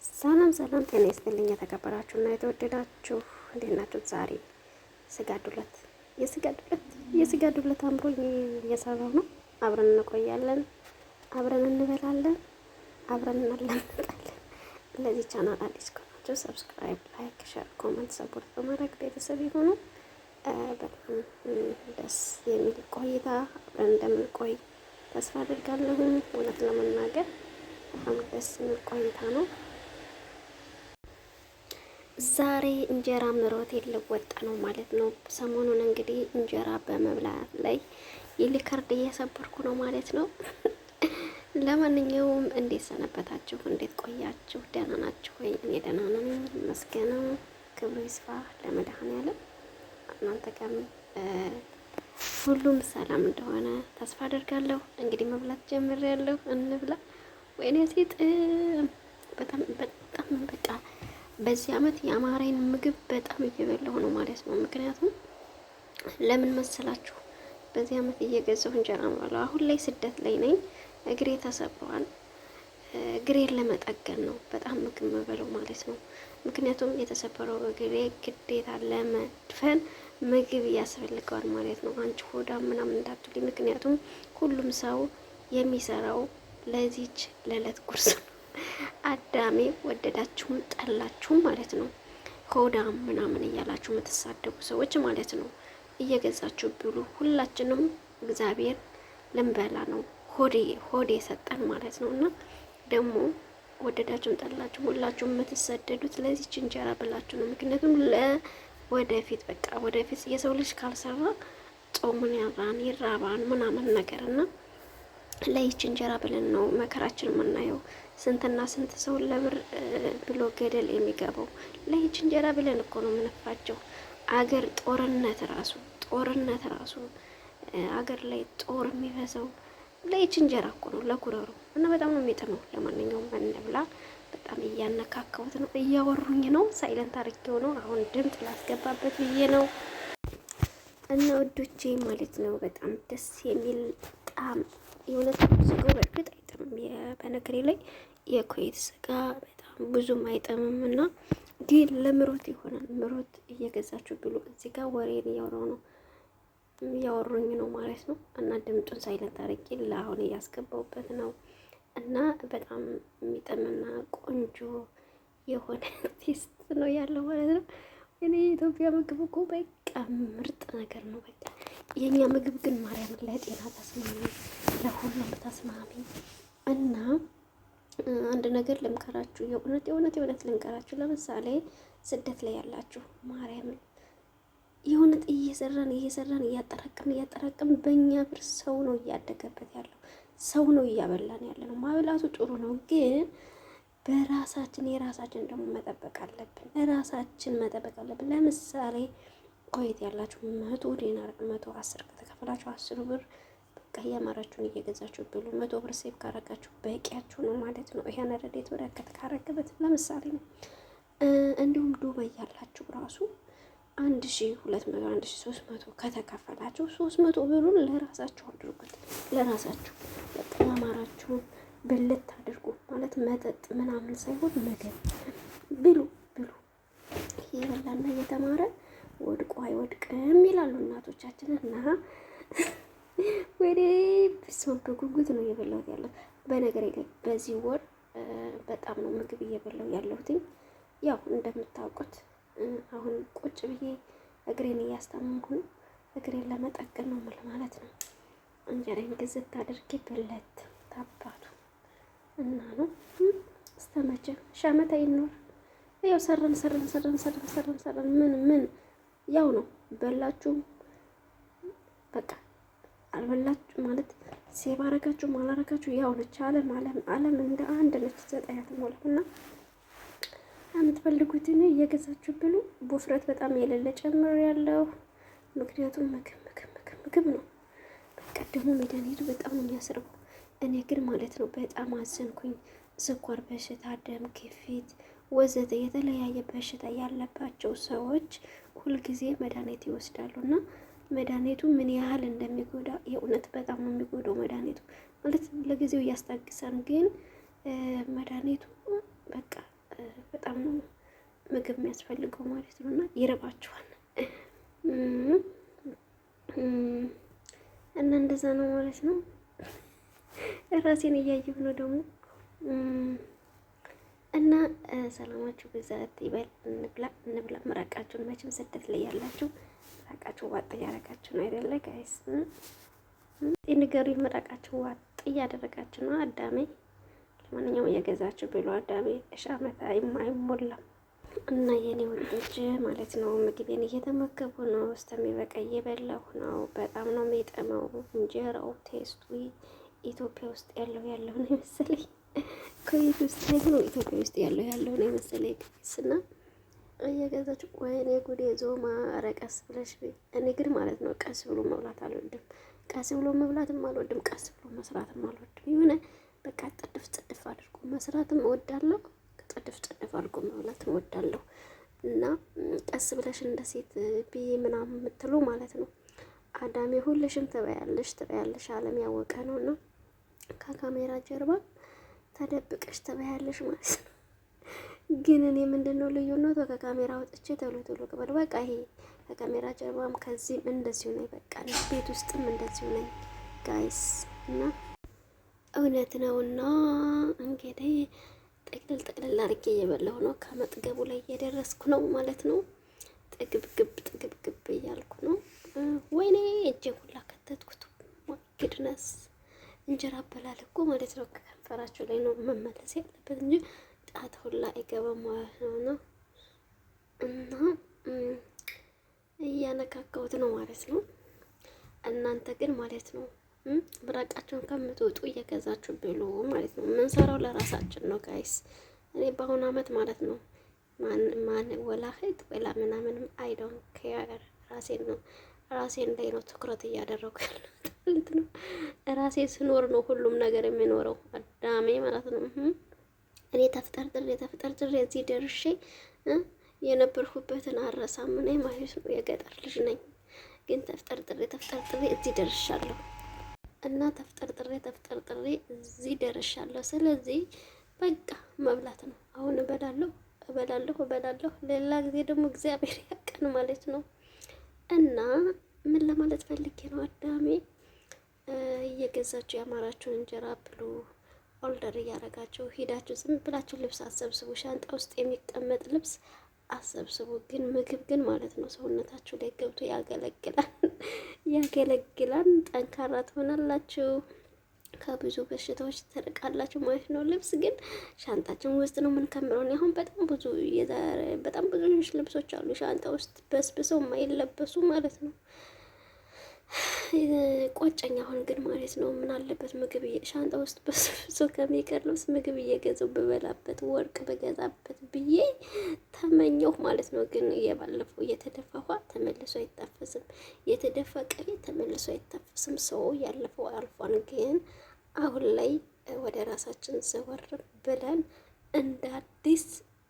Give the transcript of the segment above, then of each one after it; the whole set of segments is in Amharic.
ሰላም ሰላም፣ ጤና ይስጥልኝ የተከበራችሁ እና የተወደዳችሁ እንዴት ናችሁ? ዛሬ ስጋ ዱለት የስጋ ዱለት የስጋ ዱለት አምሮኝ እየሰራሁ ነው። አብረን እንቆያለን፣ አብረን እንበላለን፣ አብረን እናላምጣለን። ለዚህ ቻናል አዲስ ከሆናችሁ subscribe፣ like፣ share፣ comment፣ support በማድረግ ቤተሰብ የሆኑ በጣም ደስ የሚል ቆይታ አብረን እንደምንቆይ ተስፋ አድርጋለሁ። እውነት ለመናገር በጣም ደስ የሚል ቆይታ ነው። ዛሬ እንጀራ ምሮት ልወጣ ነው ማለት ነው። ሰሞኑን እንግዲህ እንጀራ በመብላት ላይ ሪከርድ እየሰበርኩ ነው ማለት ነው። ለማንኛውም እንዴት ሰነበታችሁ? እንዴት ቆያችሁ? ደህና ናችሁ ወይ? እኔ ደህና ነኝ፣ ይመስገነው። ክብሩ ይስፋ ለመድኃኔዓለም። እናንተ ጋርም ሁሉም ሰላም እንደሆነ ተስፋ አደርጋለሁ። እንግዲህ መብላት ጀምሬያለሁ። እንብላ። ወይኔ ሲጥም በጣም በጣም በቃ በዚህ አመት የአማራይን ምግብ በጣም እየበላሁ ነው ማለት ነው። ምክንያቱም ለምን መሰላችሁ? በዚህ አመት እየገዛሁ እንጀራ ነው። አሁን ላይ ስደት ላይ ነኝ። እግሬ ተሰብሯል። እግሬን ለመጠገን ነው በጣም ምግብ መበለው ማለት ነው። ምክንያቱም የተሰበረው እግሬ ግዴታ ለመድፈን ምግብ ያስፈልገዋል ማለት ነው። አንቺ ሆዳ ምናምን እንዳትሉኝ፣ ምክንያቱም ሁሉም ሰው የሚሰራው ለዚች ለዕለት ጉርስ ነው። አዳሜ ወደዳችሁም ጠላችሁም ማለት ነው። ሆዳም ምናምን እያላችሁ የምትሳደቡ ሰዎች ማለት ነው፣ እየገዛችሁ ብሉ። ሁላችንም እግዚአብሔር ልንበላ ነው ሆዴ ሆዴ የሰጠን ማለት ነው። እና ደግሞ ወደዳችሁም ጠላችሁም ሁላችሁም የምትሰደዱት ለዚች እንጀራ ብላችሁ ነው። ምክንያቱም ለወደፊት በቃ ወደፊት የሰው ልጅ ካልሰራ ጾሙን ያራን ይራባን ምናምን ነገር እና ለይች እንጀራ ብለን ነው መከራችን የምናየው። ስንትና ስንት ሰው ለብር ብሎ ገደል የሚገባው ለይች እንጀራ ብለን እኮ ነው የምንፋቸው። አገር ጦርነት ራሱ ጦርነት ራሱ አገር ላይ ጦር የሚበዛው ለይች እንጀራ እኮ ነው ለጉረሩ እና በጣም ነው የሚጥመው። ለማንኛውም እንብላ። በጣም እያነካከውት ነው፣ እያወሩኝ ነው። silent አድርጌው ነው አሁን ድምፅ ላስገባበት ብዬ ነው። እና ውዶቼ ማለት ነው በጣም ደስ የሚል ጣም የእውነት ስጋው በእርግጥ አይጥምም። በነገሬ ላይ የኩዌት ስጋ በጣም ብዙም አይጥምም እና ግን ለምሮት ይሆናል። ምሮት እየገዛችሁ ብሉ። እዚህ ጋር ወሬን እያወራሁ ነው እያወሩኝ ነው ማለት ነው። እና ድምጡን silent አድርጌ ለአሁን እያስገባውበት ነው። እና በጣም የሚጥምና ቆንጆ የሆነ taste ነው ያለው ማለት ነው። እኔ የኢትዮጵያ ምግብ እኮ በቃ ምርጥ ነገር ነው። በቃ የእኛ ምግብ ግን ማርያም ለጤና ተስማሚ፣ ለሁሉም ተስማሚ እና አንድ ነገር ልምከራችሁ፣ የእውነት የእውነት የእውነት ልንከራችሁ። ለምሳሌ ስደት ላይ ያላችሁ ማርያምን የእውነት እየሰራን እየሰራን እያጠራቅም እያጠራቅም በእኛ ብር ሰው ነው እያደገበት ያለው፣ ሰው ነው እያበላን ያለ ነው። ማብላቱ ጥሩ ነው ግን በራሳችን የራሳችን ደግሞ መጠበቅ አለብን። ራሳችን መጠበቅ አለብን። ለምሳሌ ኩዌት ያላችሁ 100 ዲናር 110 ከተከፈላችሁ 10 ብር በቃ እያማራችሁን እየገዛችሁ ብሉ። 100 ብር save ካረጋችሁ በቂያችሁ ነው ማለት ነው። ይሄን ረዴት በረከት ካረገበት ለምሳሌ ነው። እንዲሁም ዱባይ ያላችሁ ራሱ 1200 1300 ከተከፈላችሁ 300 ብሩን ለራሳችሁ አድርጉት። ለራሳችሁ በቃ ያማራችሁን ብልት አድርጉ ማለት መጠጥ ምናምን ሳይሆን ምግብ ብሉ ብሉ። እየበላና እየተማረ ወድቆ አይወድቅም ይላሉ እናቶቻችን። እና ወይኔ ብስመ በጉጉት ነው እየበላሁት ያለሁት። በነገር ላይ በዚህ ወር በጣም ነው ምግብ እየበላሁ ያለሁትኝ። ያው እንደምታውቁት አሁን ቁጭ ብዬ እግሬን እያስታመምኩ ነው። እግሬን ለመጠገን ነው ማለት ነው። እንጀራዬን ግዝት አድርጌ ብለት ታባቱ እና ነው እስተመቼ ሺህ ዓመት አይኖር። ያው ሰራን ሰራን ሰራን ሰራን ሰራን ሰራን ምን ምን ያው ነው። በላችሁም በቃ አልበላችሁ ማለት save አረጋችሁም አላረጋችሁ ያው ነች። ዓለም ዓለም ዓለም እንደ አንድ ነች። ዘጠኝ አትሞላም። እና የምትፈልጉትን እየገዛችሁ ብሉ። ውፍረት በጣም የሌለ ጨምር ያለው ምክንያቱም ምግብ ምግብ ምግብ ምግብ ነው። በቃ ደግሞ መድኃኒቱ በጣም ነው የሚያስርበው። እኔ ግን ማለት ነው በጣም አዘንኩኝ። ስኳር በሽታ፣ ደም ግፊት ወዘተ የተለያየ በሽታ ያለባቸው ሰዎች ሁልጊዜ መድኃኒት ይወስዳሉ እና መድኃኒቱ ምን ያህል እንደሚጎዳ የእውነት በጣም ነው የሚጎዳው። መድኃኒቱ ማለት ለጊዜው እያስታግሳል፣ ግን መድኃኒቱ በቃ ምግብ የሚያስፈልገው ማለት ነው። እና ይርባችኋል እና እንደዛ ነው ማለት ነው። ራሴን እያየሁ ነው ደግሞ እና ሰላማችሁ ብዛት ይበል። እንብላ እንብላ። ምራቃችሁን መቼም ስደት ላይ ያላችሁ ምራቃችሁ ዋጥ እያደረጋችሁ ነው አይደለ guys? ንገሩኝ። ምራቃችሁ ዋጥ እያደረጋችሁ ነው አዳሜ። ለማንኛውም እየገዛችሁ ብሎ አዳሜ። እሺ አመት አይሞላም እና የኔ ውዶች ማለት ነው ምግቤን እየተመገቡ ነው። እስከሚበቃ እየበላሁ ነው። በጣም ነው የሚጥመው እንጀራው taste ኡ ኢትዮጵያ ውስጥ ያለው ያለው ነው የመሰለኝ። ኩዌት ውስጥ ነው ኢትዮጵያ ውስጥ ያለው ያለው ነው የመሰለኝ። ስና እየገዛችሁ ወይኔ ጉዴ ዞማ። ኧረ ቀስ ብለሽ። እኔ ግን ማለት ነው ቀስ ብሎ መብላት አልወድም። ቀስ ብሎ መብላትም አልወድም። ቀስ ብሎ መስራትም አልወድም። የሆነ በቃ ጥድፍ ጥድፍ አድርጎ መስራትም እወዳለሁ። ጥድፍ ጥድፍ አድርጎ መብላትም እወዳለሁ። እና ቀስ ብለሽ እንደ ሴት ብዬ ምናምን የምትሉ ማለት ነው አዳሜ ሁልሽም ትበያለሽ ትበያለሽ፣ ዓለም ያወቀ ነው እና ከካሜራ ጀርባ ተደብቀሽ ትበያለሽ ማለት ነው። ግን እኔ ምንድን ነው ልዩነቱ? ከካሜራ ወጥቼ ቶሎ ቶሎ ቅበል በቃ ይሄ ከካሜራ ጀርባም ከዚህም እንደዚሁ ነኝ። በቃ ቤት ውስጥም እንደዚሁ ነኝ guys እና እውነት ነውና እንግዲህ ጥቅልል ጥቅልል አድርጌ እየበላሁ ነው። ከመጥገቡ ላይ እየደረስኩ ነው ማለት ነው። ጥግብግብ ጥግብግብ እያልኩ ነው። ወይኔ እጄ ሁላ ከተትኩት። goodness እንጀራ አበላል እኮ ማለት ነው። ከከንፈራችሁ ላይ ነው መመለስ ያለበት እንጂ ጣት ሁላ አይገባም ማለት ነው። እና እያነካካሁት ነው ማለት ነው። እናንተ ግን ማለት ነው ምራቃችሁን ከምትወጡ እየገዛችሁ ብሉ ማለት ነው። የምንሰራው ለራሳችን ነው guys። እኔ በአሁኑ አመት ማለት ነው ማን ማን ወላ እህት ወላ ምናምንም I don't care ራሴን ነው ራሴን ላይ ነው ትኩረት እያደረኩ ያለሁት ማለት ነው። ራሴ ስኖር ነው ሁሉም ነገር የሚኖረው አዳሜ ማለት ነው። እኔ ተፍጠርጥሬ ተፍጠርጥሬ እዚህ ደርሼ የነበርኩበትን አረሳም እኔ ማለት ነው። የገጠር ልጅ ነኝ፣ ግን ተፍጠርጥሬ ተፍጠርጥሬ እዚህ ደርሻለሁ እና ተፍጠርጥሬ ተፍጠርጥሬ እዚህ ደርሻለሁ። ስለዚህ በቃ መብላት ነው። አሁን እበላለሁ እበላለሁ እበላለሁ። ሌላ ጊዜ ደግሞ እግዚአብሔር ያቀን ማለት ነው። እና ምን ለማለት ፈልጌ ነው አዳሜ፣ እየገዛችሁ ያማራችሁን እንጀራ ብሉ። order እያደረጋችሁ ሂዳችሁ ዝም ብላችሁ ልብስ አሰብስቡ። ሻንጣ ውስጥ የሚቀመጥ ልብስ አሰብስቡ። ግን ምግብ ግን ማለት ነው ሰውነታችሁ ላይ ገብቶ ያገለግላል ያገለግላል። ጠንካራ ትሆናላችሁ፣ ከብዙ በሽታዎች ትርቃላችሁ ማለት ነው። ልብስ ግን ሻንጣችን ውስጥ ነው የምንከምረው። እኔ አሁን በጣም ብዙ በጣም ብዙ ልብሶች አሉ ሻንጣ ውስጥ በስብሰው የማይለበሱ ማለት ነው። ቆጨኝ አሁን ግን ማለት ነው። ምን አለበት ምግብ ሻንጣ ውስጥ በስብሶ ከሚቀር ልብስ ምግብ እየገዛው ብበላበት ወርቅ በገዛበት ብዬ ተመኘሁ ማለት ነው። ግን የባለፈው የተደፋ ውሃ ተመልሶ አይታፈስም፣ የተደፋ ቅቤ ተመልሶ አይታፈስም። ሰው ያለፈው አልፏን። ግን አሁን ላይ ወደ ራሳችን ዘወር ብለን እንደ አዲስ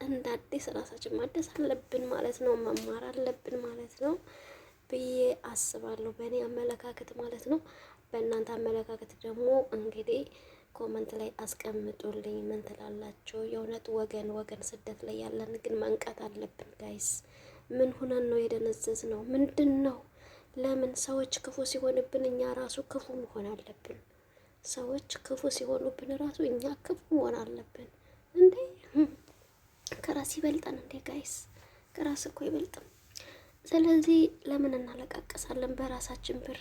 እንደ አዲስ ራሳችን ማደስ አለብን ማለት ነው። መማር አለብን ማለት ነው ብዬ አስባለሁ። በእኔ አመለካከት ማለት ነው። በእናንተ አመለካከት ደግሞ እንግዲህ comment ላይ አስቀምጡልኝ። ምን ትላላችሁ? የእውነት ወገን ወገን ስደት ላይ ያለን ግን መንቃት አለብን guys። ምን ሁነን ነው የደነዘዝ ነው? ምንድን ነው? ለምን ሰዎች ክፉ ሲሆንብን እኛ ራሱ ክፉ መሆን አለብን? ሰዎች ክፉ ሲሆኑብን ራሱ እኛ ክፉ መሆን አለብን እንዴ? ከራስ ይበልጣል እንዴ guys? ከራስ እኮ አይበልጥም። ስለዚህ ለምን እናለቃቀሳለን? በራሳችን ብር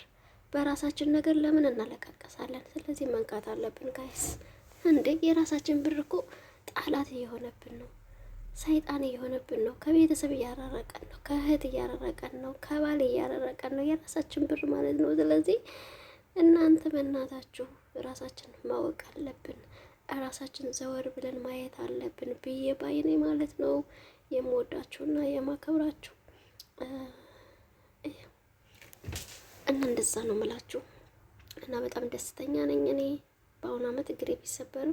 በራሳችን ነገር ለምን እናለቃቀሳለን? ስለዚህ መንቃት አለብን guys። እንዴ የራሳችን ብር እኮ ጠላት እየሆነብን ነው፣ ሰይጣን እየሆነብን ነው። ከቤተሰብ እያራረቀን ነው፣ ከእህት እያራረቀን ነው፣ ከባል እያራረቀን ነው። የራሳችን ብር ማለት ነው። ስለዚህ እናንተ በእናታችሁ ራሳችን ማወቅ አለብን፣ ራሳችን ዘወር ብለን ማየት አለብን ብዬ ባይኔ ማለት ነው። የምወዳችሁና የማከብራችሁ እና እንደዛ ነው ምላችሁ እና በጣም ደስተኛ ነኝ እኔ በአሁኑ አመት እግሬ ቢሰበርም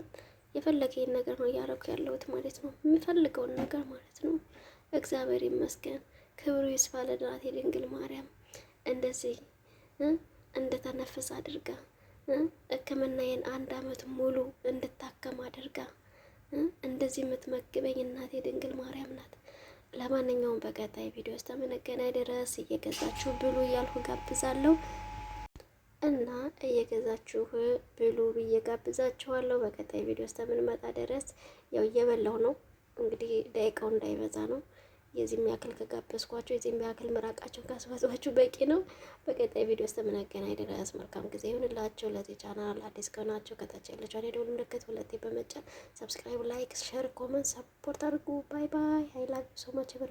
የፈለገኝ ነገር ነው እያደረኩ ያለሁት ማለት ነው። የምፈልገውን ነገር ማለት ነው። እግዚአብሔር ይመስገን፣ ክብሩ ይስፋ ለእናቴ ድንግል ማርያም። እንደዚህ እንደተነፍስ አድርጋ ሕክምናዬን አንድ አመት ሙሉ እንድታከም አድርጋ እንደዚህ የምትመግበኝ እናቴ ድንግል ማርያም ናት። ለማንኛውም በቀጣይ ቪዲዮ እስከምንገናኝ ድረስ እየገዛችሁ ብሉ እያልኩ ጋብዛለሁ እና እየገዛችሁ ብሉ ብዬ ጋብዛችኋለሁ። በቀጣይ ቪዲዮ እስከምንመጣ ድረስ ያው እየበላሁ ነው እንግዲህ ደቂቃው እንዳይበዛ ነው። የዚህም ያክል ከጋበዝኳቸው የዚህም ያክል ምራቃቸውን ካስዋጧችሁ በቂ ነው። በቀጣይ ቪዲዮ እስከምንገናኝ ድረስ መልካም ጊዜ ይሁንላችሁ። ለዚህ ቻናል አዲስ ከሆናችሁ ከታች ያለችውን የደወል ምልክት ሁለቴ በመጫን subscribe፣ like፣ share፣ comment support አድርጉ። Bye bye። I love you so much.